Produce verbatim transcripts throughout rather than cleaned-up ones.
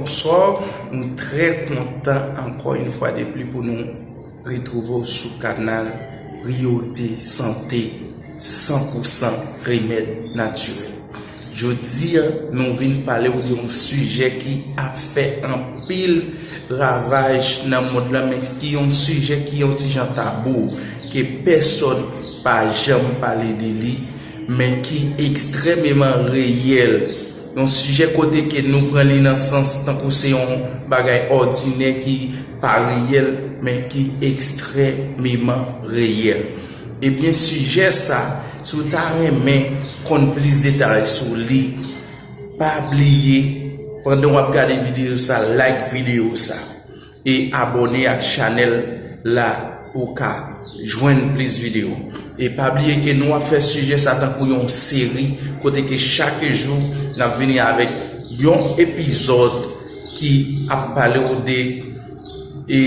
Bonswa, m trè kontan ankò yon fwa de pli pou nou retwouve w sou kanal Priyorite Sante, san pou san remèd natirèl. Jodi a, nou vin pale w de yon sijè ki ap fè anpil ravaj nan mond lan, men ki yon sijè ki yon ti jan tabou, ke pèsòn pa janm pale de li, men ki ekstrèmeman reyèl. Yon sijè kote ke nou pran li nan sans tankou se yon bagay òdinè ki pa reyèl, men ki ekstrèmeman reyèl. Ebyen, sijè sa, si w ta renmen konn plis detay sou li, pa bliye, pandan w ap gade videyo sa, like videyo sa e abòne ak chanèl la pou w ka jwenn plis videyo. E pa bliye ke nou ap fè sijè sa tankou yon seri, kote ke chak jou n ap vini avèk yon epizòd ki ap pale w de e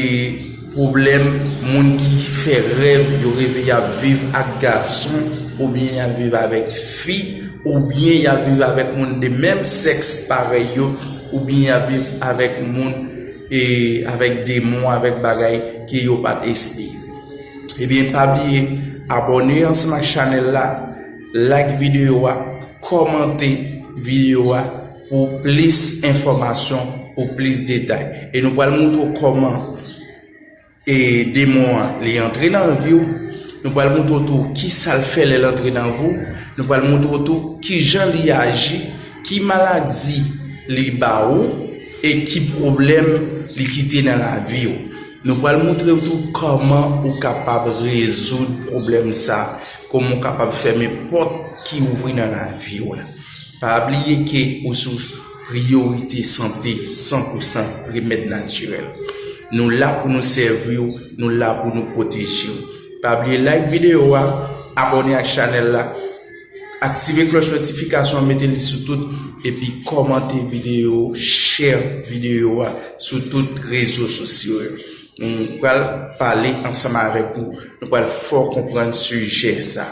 pwoblèm moun ki fè rèv yo reve y ap viv ak gason, oubyen y ap viv avèk fi, oubyen y ap viv avèk moun de menm sèks parèy yo, oubyen y ap viv avèk moun e avèk demon, avèk bagay ke yo pa t espere. Ebyen, pa bliye abòne ansanm ak chanèl la, like videyo a, kòmante videyo a pou plis enfòmasyon, pou plis detay. E nou pral montre w kòman e demon an, li antre nan vi w. Nou pral montre w tou ki sa l fè lè l antre nan vi w. Nou pral montre w tou ki jan li aji, ki maladi li ba ou e ki pwoblèm li kite nan lavi w. Nou pral montre w tou kòman ou kapab rezoud pwoblèm sa, kòman ou kapab fèmen pòt ki ouvri nan lavi w la. Pa bliye ke ou sou Priyorite Sante, san pou san remèd natirèl. Nou la pou nou sèvi w, nou la pou nou pwoteje w. Pa bliye like videyo a, abòne ak chanèl la, aktive klòch notifikasyon an, mete li sou tout, epi kòmante videyo, share videyo a sou tout rezo sosyo yo. Nou pral pale ansanm avèk ou, nou pral fè w konprann sijè sa.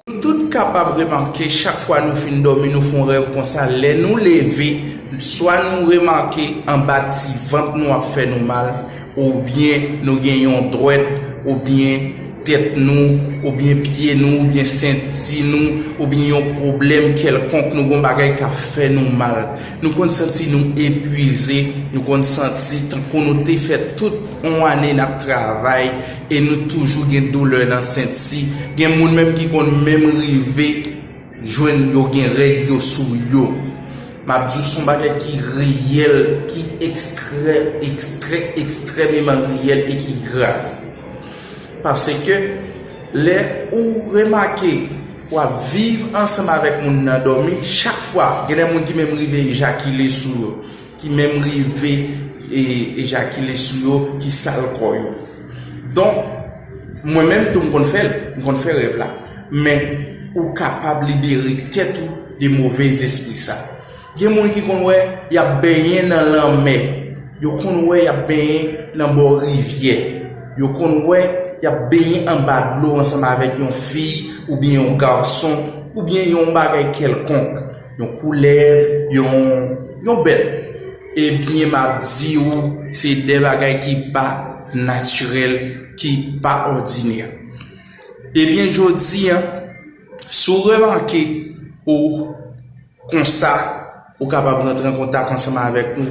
Nou tout kapab remake, chak fwa nou fin dòmi, nou fè yon rèv konsa, lè nou leve, swa nou remake anba ti vant nou ap fè nou mal, oubyen nou gen yon dwèt, oubyen tèt nou, oubyen pye nou, oubyen senti nou, oubyen yon pwoblèm kèlkonk, nou gen yon bagay k ap fè nou mal. Nou konn santi nou epwize, nou konn santi tankou nou te fè tout yon ane n ap travay e nou toujou gen doulè nan senti. Gen moun menm ki konn menm rive jwenn yo gen règ yo sou yo. M ap di w, se yon bagay ki reyèl, ki ekstrè, ekstrè, ekstrèmeman reyèl e ki grav. Paske lè ou remake w ap viv ansanm avèk moun nan dòmi, chak fwa, gen de moun ki menm rive ejakile sou yo, ki menm rive e, ejakile sou yo, ki sal kò yo. Donk, mwen menm tou m konn fè l, m konn fè rèv la. Men, ou kapab libere tèt ou de move espri sa. Gen moun ki konn wè y ap benyen nan lanmè. Yo konn wè y ap benyen nan bò rivyè. Yo konn wè y ap benyen anba dlo ansanm avèk yon fi oubyen yon gason oubyen yon bagay kèlkonk. Yon koulèv, yon, yon bèt. Ebyen, m ap di w, se de bagay ki pa natirèl, ki pa òdinè. Ebyen, jodi a, si w remake ou konsa, ou kapab rantre an kontak ansanm avèk nou,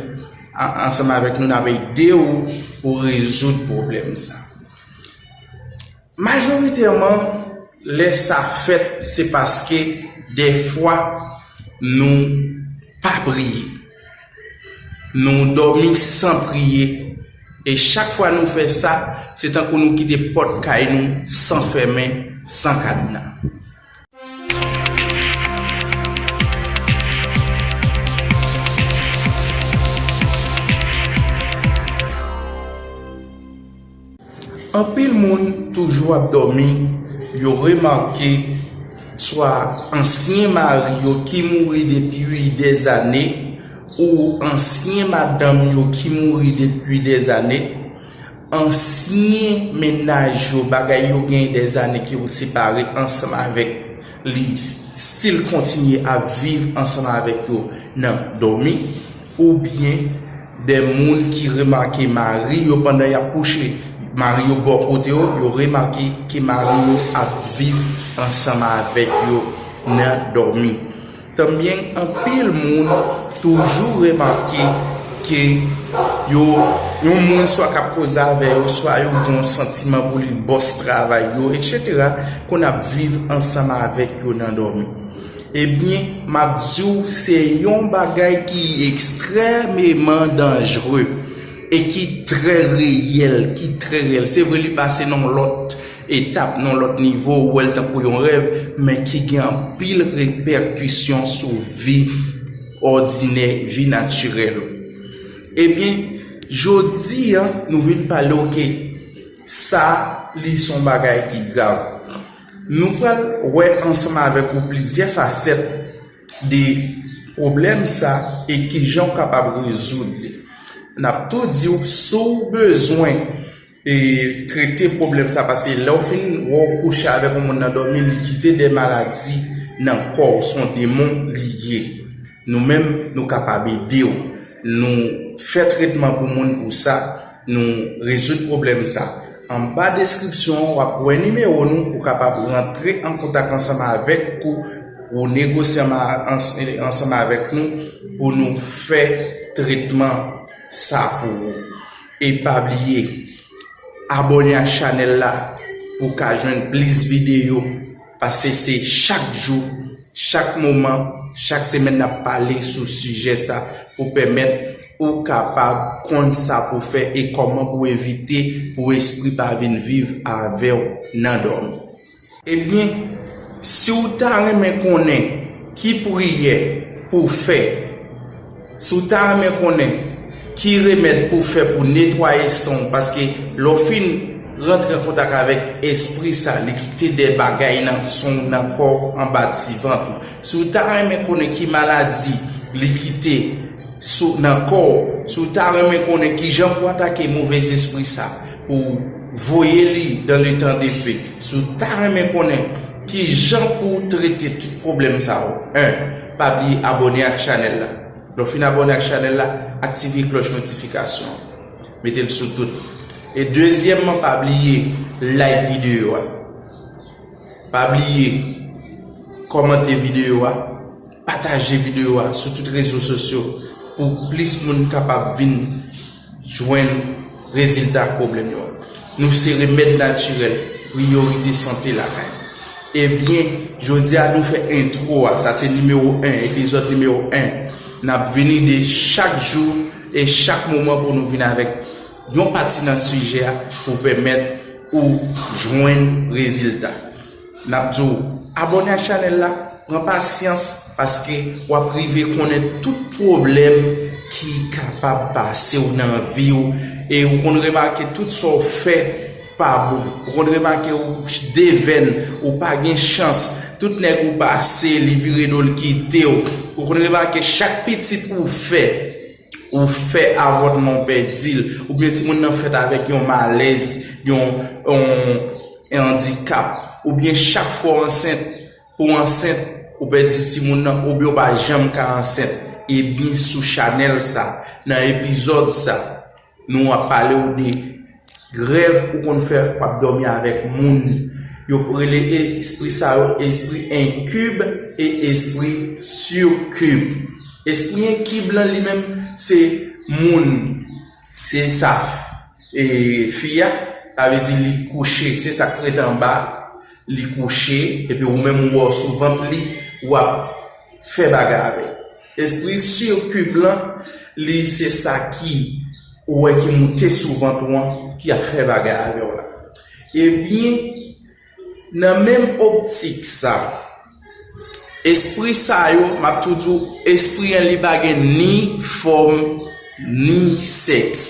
a- ansanm avèk nou, n ap ede w pou rezoud pwoblèm sa. Majoritèman, lè sa fèt, se paske dèfwa nou pa priye. Nou dòmi san priye. E chak fwa nou fè sa, se tankou nou kite pòt kay nou san fèmen, san kadna. Anpil moun toujou ap dòmi, yo remake swa ansyen mari yo ki mouri depi dèzane, ou ansyen madanm yo ki mouri depi dèzane, ansyen mennaj yo, bagay yo gen dèzane ke yo separe ansanm avèk li, still kontinye ap viv ansanm avèk yo nan dòmi, oubyen de moun ki remake mari yo pandan y ap kouche. Mari yo bò kote yo, yo remake ke mari yo ap viv ansanm avèk yo nan dòmi. Tanbyen, anpil moun toujou remake ke yo, yon moun swa k ap koze avè yo, swa yo gen yon santiman pou li, bòs travay yo, etsetera, konn ap viv ansanm avèk yo nan dòmi. Ebyen, m ap di w, se yon bagay ki ekstrèmeman danjre e ki trè reyèl, ki trè reyèl. Se vre, li pase nan yon lòt etap, nan yon lòt nivo, ou wè l tankou yon rèv, men ki gen anpil repèkisyon sou vi òdinè, vi natirèl ou. Ebyen, jodi a, nou vin pale w ke sa, li se yon bagay ki grav. Nou pral wè ansanm avèk ou plizyè fasèt de pwoblèm sa e kijan w kapab rezoud li. N ap tou di w, si w bezwen e trete pwoblèm sa, paske lè w fin wè w kouche avèk yon moun nan dòmi, li kite de maladi nan kò w, se yon demon li ye. Nou menm, nou kapab ede w. Nou fè tretman pou moun pou sa, nou rezoud pwoblèm sa. Anba deskripsyon an, w ap wè nimewo nou pou w kapab rantre an kontak ansanm avèk ou, ou negosye anma-, ans-, ansanm avèk nou pou nou fè tretman sa pou ou. E pa bliye, abòne ak chanèl la pou w ka jwenn plis videyo, paske se chak jou, chak moman, chak semèn n ap pale sou sijè sa pou pèmèt ou kapab konn sa pou fè e kòman pou evite pou espri pa vin viv avè w nan dòmi. Ebyen, si w ta renmen konnen ki priyè pou w fè, si w ta renmen konnen ki remèd pou w fè pou netwaye san w, paske lè w fin rantre an kontak avèk espri sa, li kite de bagay nan san w, nan kò w, anba ti vant ou. Si w ta renmen konnen ki maladi li kite sou, nan kò w, si w ta renmen konnen kijan pou atake movèzespri sa, pou voye li dans le temps de feu, si w ta renmen konnen kijan pou w trete tout pwoblèm sa yo, en, pa bliye abòne ak chanèl la. Lè w fin abòne ak chanèl la, aktive klòch notifikasyon an. Mete l sou tout. E dezyèmman, pa bliye like videyo a. Pa bliye kòmante videyo a, pataje videyo a sou tout rezo sosyo pou plis moun kapab vin jwenn rezilta ak pwoblèm yo. Nou se remèd natirèl, priyorite sante lakay. Ebyen, jodi a nou fè entwo a, sa se nimewo en, epizòd nimewo en. N ap vini de chak jou e chak moman pou nou vin avèk yon pati nan sijè a pou pèmèt ou jwenn rezilta. N ap di w, abòne ak chanèl la, pran pasyans, paske w ap rive konnen tout pwoblèm ki kapab pase w nan vi w, e ou konn remake tout sa w fè pa bon. Ou konn remake ou devèn, ou pa gen chans, tout nèg ou pase, li vire do l kite w. Ou konn remake chak pitit ou fè, ou fè avòtman, ou pèdi l, oubyen timoun nan fèt avèk yon malèz, yon, yon, yon andikap, oubyen chak fwa w ansent, pou w ansent, ou pèdi timoun nan, oubyen w pa janm ka ansent. Ebyen, sou chanèl sa, nan epizòd sa, nou ap pale w de rèv ou konn fè w ap dòmi avèk moun. Yo rele espri sa yo espri enkib e espri sikib. Espri enkib lan li menm se moun, se sa, e, fi a, sa vle di li kouche, se sa k ret anba, li kouche, epi ou menm ou wè w sou vant li, w ap fè bagay avè l. Espri sikib lan, li se sa ki ou wè ki moute sou vant ou an, ki ap fè bagay avè w la. Ebyen, nan menm optik sa, espri sa yo, m ap tou di w, espri an li pa gen ni fòm, ni sèks.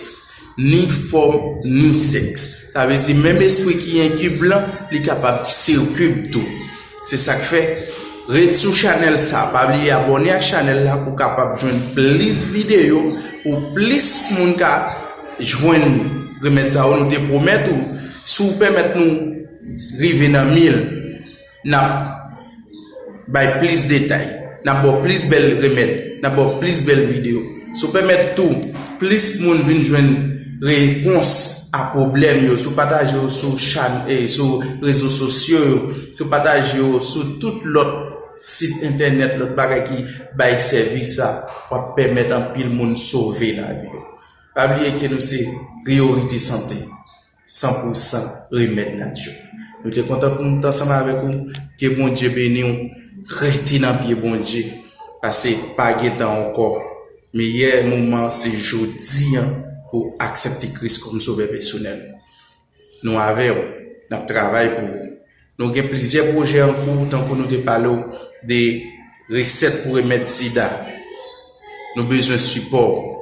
Ni fòm, ni sèks. Sa vle di, menm espri ki enkib lan, li kapab sikib tou. Se sa k fè, ret sou chanèl sa. Pa bliye abòne ak chanèl la pou w kapab jwenn plis videyo, pou plis moun ka jwenn remèd sa yo. Nou te pwomèt ou, si w pèmèt nou rive nan mil, n ap bay plis detay, n ap ba w plis bèl remèd, n ap ba w plis bèl videyo. Si w pèmèt tou, plis moun vin jwenn repons a pwoblèm yo, si w pataje yo sou chan, e, sou rezo sosyo yo, si w pataje yo sou tout lòt sit entènèt, lòt bagay ki bay sèvis sa, w ap pèmèt anpil moun sove lavi yo. Pa bliye ke nou se priyorite sante, san pou san remèd natirèl. Nou te kontan pou nou t ansanm avèk ou. Ke Bondye beni w. Rete nan pye Bondye. Paske pa gen tan ankò. Meyè moman se jodi a pou aksepte Kris kòm sovè pèsonèl. Nou avè w. N ap travay pou ou. Nou gen plizyè pwojè an kou, tankou nou te pale w de resèt pou remèd sida. Nou bezwen sipò w.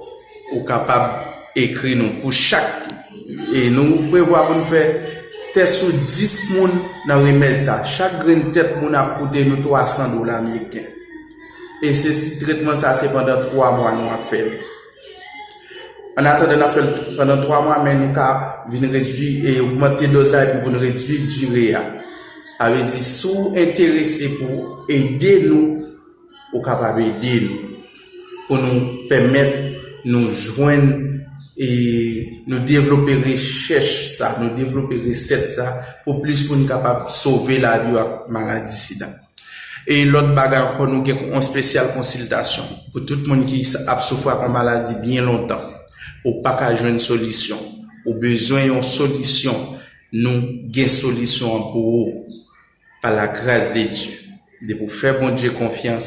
Ou kapab ekri nou pou chak, e nou prevwa pou n fè tès sou dis moun nan remèd sa. Chak grenn tèt moun ap koute nou twa san dola ameriken. E se si tretman sa se pandan twa mwa nou ap fè l. An atandan n ap fè l pandan twa mwa, men nou ka vin redui e ogmante dòz la epi pou n redui dire a. Sa vle di, si w enterese pou ede nou, ou kapab ede nou. Pou nou pèmèt nou jwenn e nou devlope rechèch sa, nou devlope resèt sa pou plis moun kapab sove lavi yo ak maladi sida. E lòt bagay ankò, nou gen yon espesyal konsiltasyon pou tout moun ki sa- ap soufri ak yon maladi byen lontan. Ou pa ka jwenn solisyon. Ou bezwen yon solisyon. Nou gen solisyon an pou ou. Pa la gras de Dye. Depi w fè Bondye konfyans,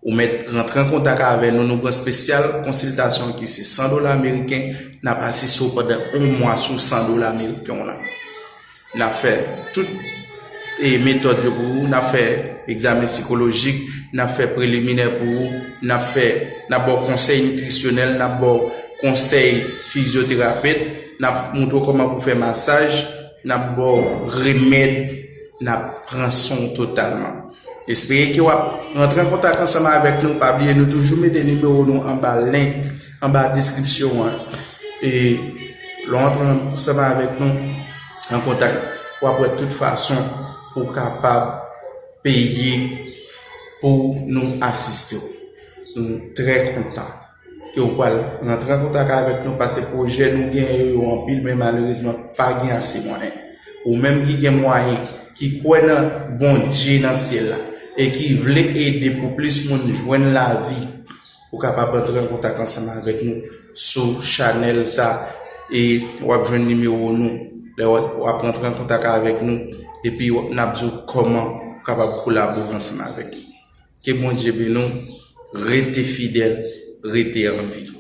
ou mèt rantre an kontak avè nou. Nou gen espesyal konsiltasyon ki se san dola ameriken. N ap asiste w pandan yon mwa sou san dola ameriken w lan. N ap fè tout e metòd yo pou ou, n ap fè egzamen sikolojik, n ap fè preliminè pou ou, n ap fè, n ap ba w konsèy nitrisyonèl, n ap ba w konsèy fizyoterapet, n ap montre w kòman pou fè masaj, n ap ba w remèd, n ap pran swen w totalman. Espere ke w ap rantre an kontak ansanm avèk nou. Pa bliye, nou toujou mete nimewo nou anba link, anba deskripsyon an. E lè w antre ansanm avèk nou an kontak, w ap wè tout fason pou w kapab peye pou nou asiste w. Nou trè kontan ke w pral rantre an kontak avèk nou, paske pwojè nou genyen yo, yo anpil, men malerezman pa gen ase mwayen. Ou menm ki gen mwayen, ki kwè nan Bondye nan syèl la, e ki vle ede pou plis moun jwenn lavi, ou kapab antre an kontak ansanm avèk nou sou chanèl sa, e w ap jwenn nimewo nou. Lè w ap rantre an kontak avèk nou, epi w ap, n ap di w kòman ou kapab kolabore ansanm avèk nou. Ke Bondye beni w, rete fidèl, rete an vi.